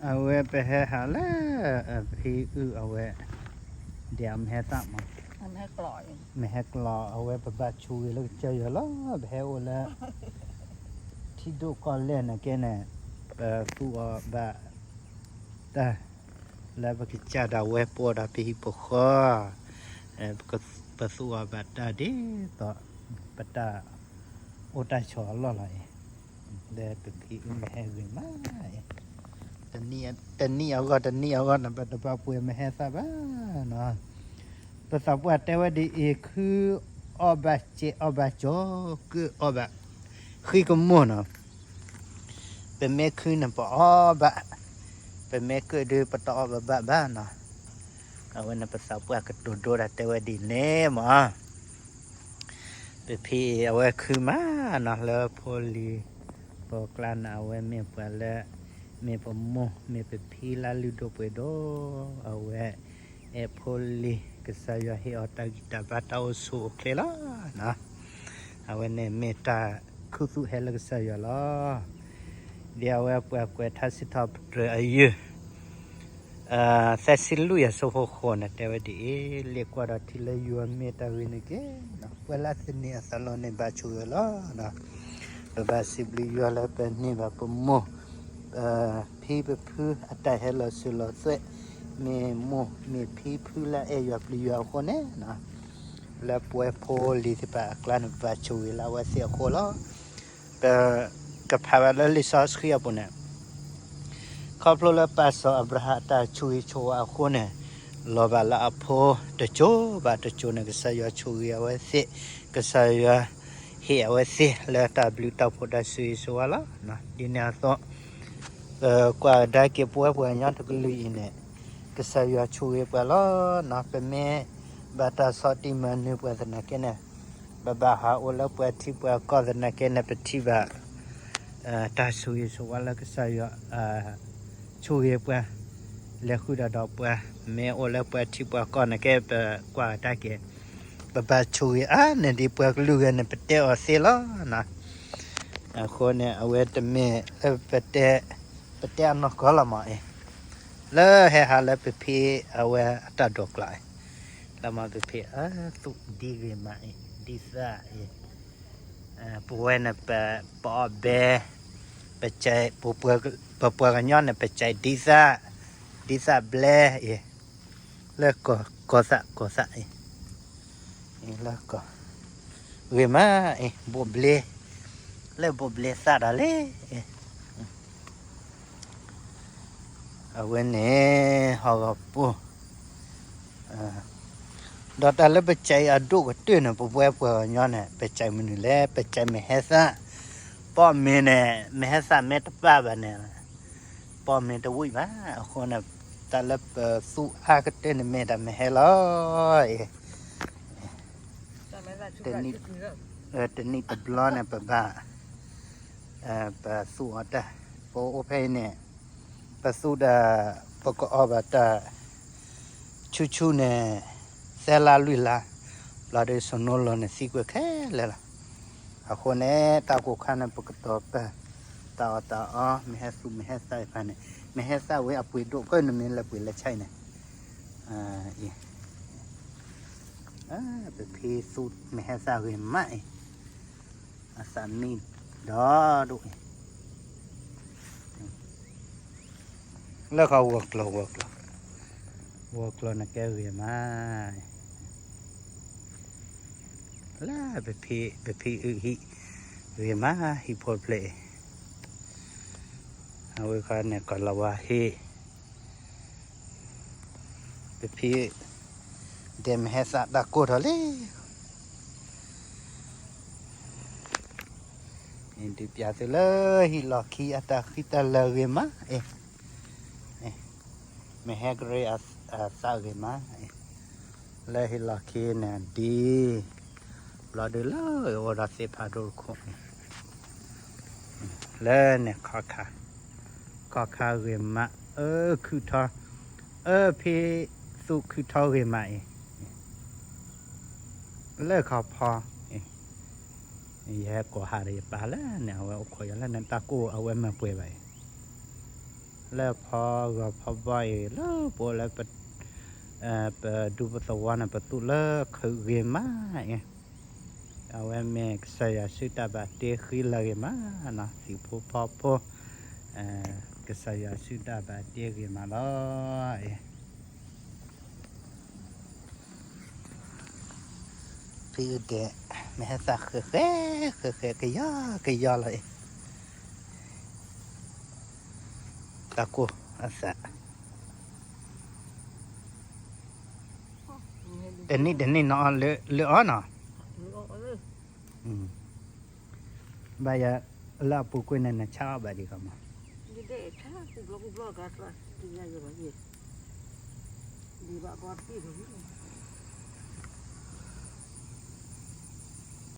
အဝဲပဟဲဟးလၢ ဖံအုၣ်အဝဲ ဒ်အမ့ၢ်ဟဲသၣ်မး, မ့ၢ်ဟဲကျီအဝဲ ပဘၣ်ဆိၣ်ဂ့ၤလၢကစၢ်ယွၤလီၤ. ပဟဲအိၣ်လၢ ထံဒိၣ်ကီၢ်လဲၢ်န့ၣ်ကဲန့ၣ် ပသူအီၤဘၣ်တၢ် လၢပကစၢ်ဒၣ်ဝဲ ပအိၣ်ဒီးပဟံၣ်ပဃီ, ပသူအီၤဘၣ်တၢ်ဒ်သိး ပတၢ်အိၣ်တၢ်ဆိးအလီၢ်လီၤအံၤ, လၢပဖံအုၣ်မ့ၢ်ဟဲဂ့ၤမးအံၤ, တနံၣ်အဂီၢ်တနံၣ်အဂီၢ်န့ၣ် ပတဘၣ်ပှဲၤမ့ၢ်ဟဲသၣ်ဘၣ်နီၤ. ပသးပှၢ်တဲဝဲဒ်အံၤ, ခုအီၣ်ဘၣ်စဲးအီၣ်ဘၣ်ကၠီ, ကုၢ်အီၣ်ဘၣ် ဃံကမိၢ်နီၤ. ပမ့ၢ်ခုန့ၣ် ပအီၣ်ဘၣ်, ပမ့ၢ်ကုၢ်ဒုး ပတအီၣ်ဘၣ်ဘၣ်ဘၣ်နီၤ. အဝဲန့ၣ်ပသးပှၢ်ကတိၤဒိတၢ်တဲဝဲဒ်န့ၣ်မး. ပဖံအံၤအဝဲခုမးနီၤ လၢဖိလံၤဖိကျါန့ၣ် အဝဲမ့ၢ်ပှၤလၢ မ့ၢ်ပမိၢ် မ့ၢ်ပဖံလၢလုၢ်ဒိၣ်ပှ့ၤဒိၣ်, အဝဲ အဲၣ်ဖိလံၤ ကစၢ်ယွၤဟ့ၣ်အီၤတၢ်ဂံၢ်တၢ်ဘါတၢ်အိၣ်ဆူၣ်အိၣ်ချ့လီၤ. အဝဲန့ၣ်မ့ၢ်တၢ်ခူသူၣ်ဟဲလၢကစၢ်ယွၤလီၤ. ဒ်အဝဲပှၤကွဲးထါစံးထီၣ်ပတြၢၤအယုၢ် သၢဆံလွံၢ်အဆၢဖိဃိးန့ၣ် တဲဝဲဒ်အံၤ, လ့ၣ်ကွၢ်ဒီးထံလၢယွၤမ့ၢ်တၢ်ဂ့ၤန့ၣ်က့ၤ, ပှၤလၢအသန့ၤအသးလီန့ၣ် ဘၣ်ဆိၣ်ဂ့ၤလီၤ. ပဘၣ်စံးဘျုးယွၤလၢပန့ၢ်ဘၣ်ပမိၢ် ဖံပဖုအတၢ်ဟဲလီၤစၢၤလီၤသွဲၣ်, မ့ၢ်မိၢ်မ့ၢ်ဖံဖုလၢအအဲၣ်ယွၤပျံၤယွၤအဃိန့ၣ်, လၢပဝဲဖိလံၤသ့ၣ်တဖၣ်အကျါန့ၣ် ပဘၣ်ဆိၣ်ဂ့ၤလၢအဝဲသ့ၣ်အဃိလီၤ. ပကဖးဘၣ်လၢလံာ်စီဆှံအပူၤန့ၣ် ခီဖျိလၢပၢ်စီၤအၤဘြၤဟၣ်အတၢ်ဆိၣ်ဂ့ၤဆိၣ်ဝါအဃိန့ၣ်, လီၤဘၣ်လၢအဖိတစိၤဘၣ်တစိၤန့ၣ် ကစၢ်ယွၤဆိၣ်ဂ့ၤအဝဲသ့ၣ်, ကစၢ်ယွၤဟ့ၣ်အဝဲသ့ၣ်လၢတၢ်ဘျုးတၢ်ဖှိၣ်တၢ်ဆိၣ်ဂ့ၤဆိၣ်ဝါလီၤ. ဒ်န့ၣ်အသိး ပကွၢ်ကဒါက့ၤပဝဲပှၤကညီတကလုာ်အံၤန့ၣ်, ကစၢ်ယွၤဆိၣ်ဂ့ၤပှၤလီၤ. ပမ့ၢ်ဘၣ်တၢ်ဆီၣ်တံၢ်မၤနၢၤပှၤသနာ်က့န့ၣ်, ပဘၣ်ဟးအိၣ်လၢပှၤထံပှၤကီၢ်သနာ်က့န့ၣ် ပထံၣ်ဘၣ် တၢ်ဆိၣ်ဂ့ၤဆိၣ်ဝါလၢကစၢ်ယွၤ ဆိၣ်ဂ့ၤပှၤ လဲၤဃုာ်ဒီးဒီးပှၤ, မ့ၢ်အိၣ်လၢပှၤထံပှၤကီၢ်န့ၣ်ကဲ ပကွၢ်ကဒါက့ၤ, ပဘၣ်ဆိၣ်ဂ့ၤအါန့ၢ်ဒံးပှၤကလုာ်ဂၤန့ၣ် ပတဲအီၤသ့လီၤ. အဃိန့ၣ် အဝဲတမ့ၢ်လၢ ပတဲအနီၢ်ကီၢ်လီၤမးအံၤ, လၢဟဲဟးလၢပဖံအဝဲအတၢ်ဒိးကျိးအံၤ, လၢမ့ၢ်ပဖံအသူၣ်ဒံဂ့ၤမးအံၤ ဒ်သၣ်အံၤ ပဝဲန့ၣ် ပ ပအီၣ်ဘဲ ပကဲ ပပှၤကညီန့ၣ် ပကဲဒ်သၣ်, ဒ်သၣ်ဘျဲအံၤ, လၢကီၢ်သၣ် ကီၢ်သၣ်အံၤ, လၢကီၢ် ဂ့ၤမးအံၤ ဘိးဘျ့, လၢဘိးဘျ့သၣ်ဒီးလံ အဝဲန့ၣ် ဟီၣ်ဂီၤပူၤ, ဒီးတၢ်လၢပကဲအဒိၣ်ကတၢၢ်န့ၣ် ပဝဲပှၤကညီန့ၣ် ပကဲမနုၤလဲၣ်, ပကဲမ့ၢ်ဟဲသၣ်, ပီၣ်မ့ၤန့ၣ် မ့ၢ်ဟဲသၣ်မ့ၢ်တပၣ်ဘၣ်န့ၣ် ပီၣ်မ့ၤတဝံၣ်ဘၣ်. အဃိန့ၣ် တၢ်လၢပသူအါကတၢၢ်န့ၣ်မ့ၢ်တၢ်မ့ၢ်ဟဲလီၤ. တနံၣ်တဘျီန့ၣ် ပဘၣ် ပသူအီၤတၢ်, ပအိၣ်ဖဲအံၤန့ၣ် ပသူဒီး ပကအီၣ်ဘၣ်တၢ် ဆူၣ်ဆူၣ်န့ၣ် သၢလါလွံၢ်လါ, ဘျီဒီး snow လီၤန့ၣ် သံကွံာ်ခဲလၢာ်လီၤ. အဃိန့ၣ် တၢ်ကိၢ်ခါန့ၣ် ပကတီၤပၢၢ် တၢ်အီၣ်တၢ်အီ မ့ၢ်ဟဲသူၣ်မ့ၢ်ဟဲသၣ်တဖၣ်န့ၣ် မ့ၢ်ဟဲသၣ်ဝဲအပှ့ၤဒိၣ်ကၢၢ်န့ၣ် မ့ၢ်လၢပှ့ၤလၢဆဲးန့ၣ် ပဖံသူမ့ၢ်ဟဲသၣ်ဂ့ၤမးအံၤ, အသၣ်မံဒီဒိၣ်အံၤ, လၢဃီဝီၤကျိၤ ဝီၤကျိၤ, ဝီၤကျိၤန့ၣ်ကဲဂ့ၤမး, လၢပဖံ ပဖံအုၣ်ဟံၣ်ဂ့ၤမး ဟံၣ်ဖိတဖျၢၣ်အံၤ, အဝဲခါန့ၣ် ကီၢ်လီၤဝါဟ့ၣ် ပဖံ ဒဲမ့ၢ်ဟဲသၣ်တၢ်ကိၢ်ထီၣ်လံ, ဒုးပျးသုလၢဟံၣ်လီၢ်ခံအတၢ်ဃံတၢ်လၤဂ့ၤမးအံၤ, မ့ၢ်ဟဲကရံအသၣ်ဂ့ၤမးအံၤ, လၢဟံၣ်လီၢ်ခံန့ၣ်ဒ် ဘျီဒုးလၢအိၣ်ဒီးသ့ၣ်ဖးဒိၣ်တခိၣ်န့ၣ် လၢန့ၣ်ခီခါ, ခီခါဂ့ၤမး, အၢ ခုၣ်ထီ, အၢ ဖံသူခုၣ်ထီဂ့ၤမးအံၤ, လၢခီဖီ, ယဟဲကိးဟးဒီးယပၢ်လၢန့ၣ် အဝဲအိၣ်ခိးယၤလၢန့ၣ် တၢ်ကိၢ်အဝဲမၤပှဲၤဘၣ်အံၤ, လၢဖီဂီၤဖီဘီအံၤ လၢပအိၣ်လၢ ပဒူပသဝီန့ၣ် ပသူၣ်လၢခုးဂ့ၤမးအံၤ, အဝဲမ့ၢ်ကစၢ်ယွၤစုတၢ်ဘၣ်တ့ဃံလၤဂ့ၤမးနီၤ သံၣ်ဖိဖီဖိ, ကစၢ်ယွၤစုတၢ်ဘၣ်တ့ဂ့ၤမးလီၤအံၤ. ဖံအုၣ်ဒဲး မ့ၢ်ဟဲသးဃဲၤဃဲၤ ဃဲၤဃဲၤကယီကယီလီၤအံၤ, တၢ်ကိၢ်အသး, တနံၣ်တနံၣ်နီၤလၢအီၤနီၤ, ဘၣ်ယၤလၢအပူၤကွံာ်န့ၣ် နဆါအီၣ်ဘၣ်ဒံးကီမး, ဒ်ဘၣ်ဘီတပ့ၢ်